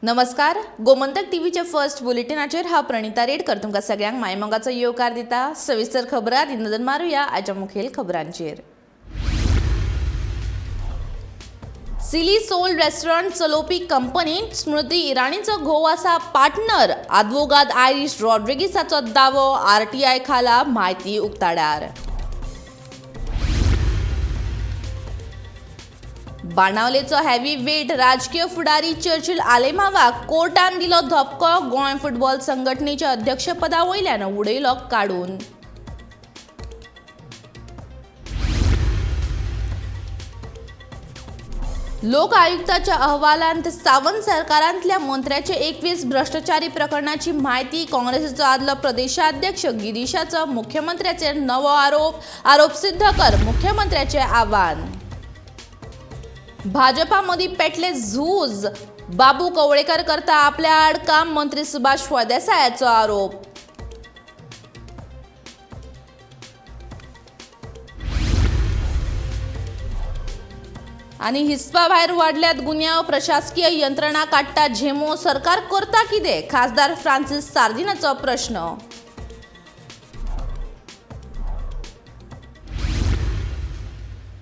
नमस्कार, गोमंतक टीव्हीच्या फर्स्ट बुलेटिनाचेर हांव प्रणिता रेडकर तुमकां सगळ्यांक मायमोगाचो येवकार दिता. सविस्तर खबरां आदी नदर मारुया आयच्या मुखेल खबरांचेर. सिली सोल रेस्टॉरंट चलोवपी कंपनीत स्मृती इराणीचो घोव आसा पार्टनर. आदवोगाद आयरीश रॉड्रिगीसाचो दावो, आरटीआय खाला म्हायती उक्ताडार. बाणावलेचो हेवी वेट राजकीय फुडारी चर्चिल आलेमावाक कोर्टान दिलो धपको. गोंय फुटबॉल संघटनेच्या अध्यक्षपदा वयल्यान उडयलो काडून. लोक आयुक्ताच्या अहवालांत सावंत सरकारांतल्या मंत्र्याचे 21 भ्रश्टाचारी प्रकरणाची म्हायती. काँग्रेसीचो आदलो प्रदेशाध्यक्ष गिरीशाचो मुख्यमंत्र्याचेर नवो आरोप. आरोप सिद्ध कर मुख्यमंत्र्याचे आव्हान. भाजपा मदीं पेटले झूज. बाबू कवळेकर करता आपल्या आड काम, मंत्री सुभाष फळदेसायाचो आरोप. आनी हिसपा भायर वाडल्यात गुन्यांव, प्रशासकीय यंत्रणा काडटा झेमो, सरकार करता कितें, खासदार फ्रांसीस सार्दिनाचो प्रश्न.